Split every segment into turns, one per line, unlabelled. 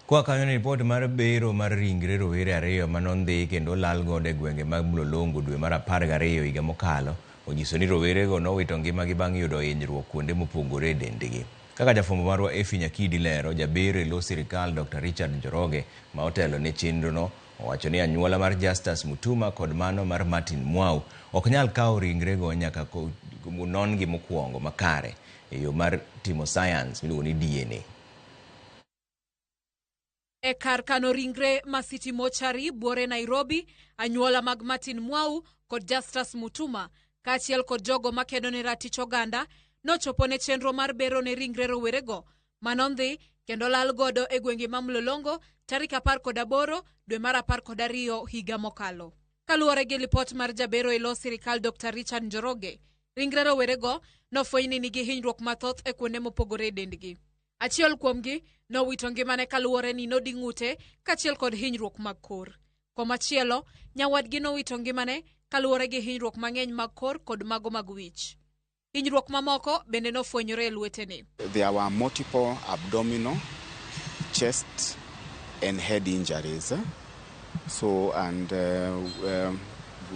Koa kanyo ni ripot mar bero mar ringre rowere ariyo manondhi kendo olal godo e gwenge mag Mlolongo dwe mar 12 higa mokalo onyiso ni rowerego nowito ngimagi bang' yudo hinyruok kuonde mopogore e dendgi. Kaka jafwambo marwa Effie Nyakidi lero, jabero e lo sirikal Dr. Richard Njoroge ma otelo ne chenrono owacho ni anyuola mar Justus Mutuma kod mano mar Martin Mwau ok nyal kawo ringrego nyaka non-gi mokwongo makare e yo mar timo science miluongo ni DNA.
E kar kano ringre ma City Mortuary buore Nairobi, anyuola mag Martin Mwau kod Justus Mutuma kaachiel kod jogo makedo ne ratich oganda nochopo ne chenro mar bero ne ringre rowerego manondhi kendo lal godo e gwenge ma Mlolongo tarik 18 dwe mar 12 higa mokalo. Kaluwore gi lipot mar jabero e lo sirikal Dr. Richard Njoroge, ringre rowerego nofweny ni nigi hinyruok mathoth e kuonde mopogore e dendgi. Achiel kuomgi nowito ngimane kaluwore ni nodi ng'ute kaachiel kod hinyruok mag kor. Komachielo, nyawadgi nowito ngimane kaluwore gi hinyruok mang'eny mag kor kod mago mag wich. Hinyruok mamoko bende nofwenyore e lwetene.
There were multiple abdominal, chest, and head injuries. So, and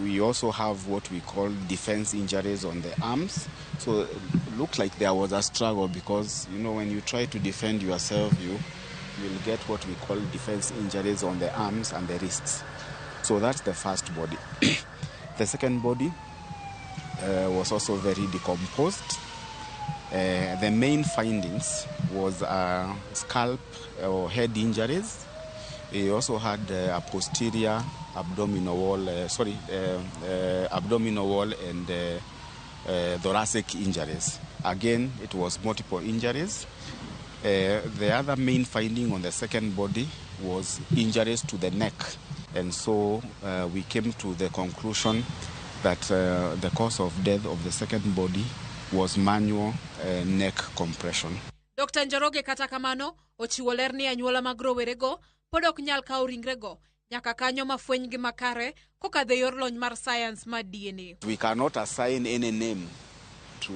we also have what we call defense injuries on the arms. So, it looked like there was a struggle because, when you try to defend yourself, you will get what we call defense injuries on the arms and the wrists. So, that's the first body. The second body was also very decomposed. The main findings was scalp or head injuries. He also had a posterior abdominal wall, sorry, abdominal wall and thoracic injuries. Again, it was multiple injuries. The other main finding on the second body was injuries to the neck. And so we came to the conclusion that the cause of death of the second body was manual neck compression.
Dr. Njoroge kata kamano ochiwo ler ni anyuola mag rowerego pod ok nyal kawo ringrego nyaka kanyo mafwenygi makare kokadho e yor lony mar science mar DNA.
We cannot assign any name to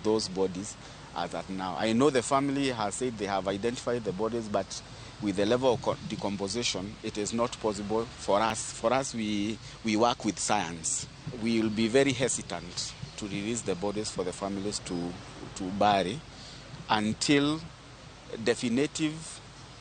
those bodies as at now. I know the family has said they have identified the bodies, but with the level of decomposition, it is not possible for us. For us, we work with science. We will be very hesitant to release the bodies for the families to bury until definitive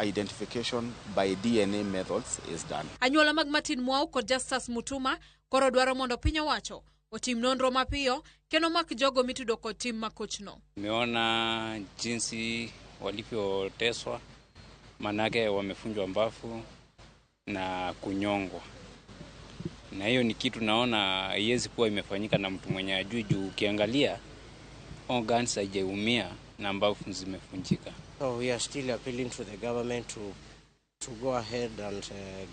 identification by DNA methods is done.
Anyuola mag Martin Mwau kod Justus Mutuma koro dwaro mondo piny owacho otim nonro mapiyo kendo mak jogo mitudo kod tim makochno.
Nimeona jinsi walivyoteswa, manake wamevunjwa mbavu na kunyongwa, na hiyo ni kitu naona haiwezi kuwa imefanyika na mtu mwenye ajui, juu ukiangalia organs haijaumia na mbavu zimevunjika.
So we are still appealing to the government to go ahead and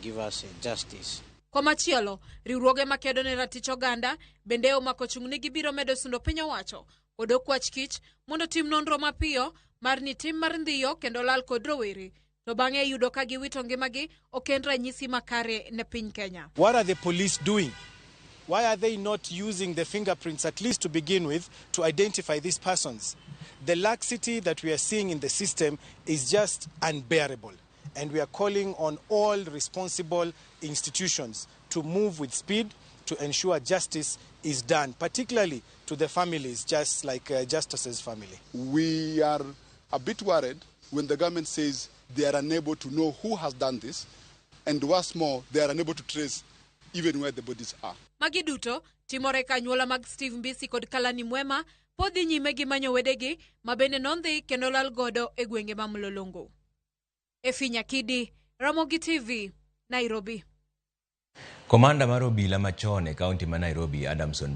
give us justice.
Komachielo, riwruoge makedo ne ratich oganda bende omako chung' ni gibiro medo sundo piny owacho kod okwach kich mondo tim nonro mapiyo mar ni tim mar ndhiyo kendo lal kod rowere to bang'e yudo ka giwito ngimagi ok en ranyisi makare ne piny Kenya.
What are the police doing? Why are they not using the fingerprints, at least to begin with, to identify these persons? The laxity that we are seeing in the system is just unbearable. And we are calling on all responsible institutions to move with speed to ensure justice is done, particularly to the families, just like Justus's family.
We are a bit worried when the government says they are unable to know who has done this, and worse more, they are unable to trace even where the bodies are.
Magi duto timore ka anyuola mag Steve Mbisi kod Kalani Mwema pod dhi nyime gi manyo wedegi ma bende nondhi kendo lal godo e gwenge ma Mlolongo. Efi Nyakidi, Ramogi TV, Nairobi.
Komanda mar obila machon e kaunti ma Nairobi, Adamson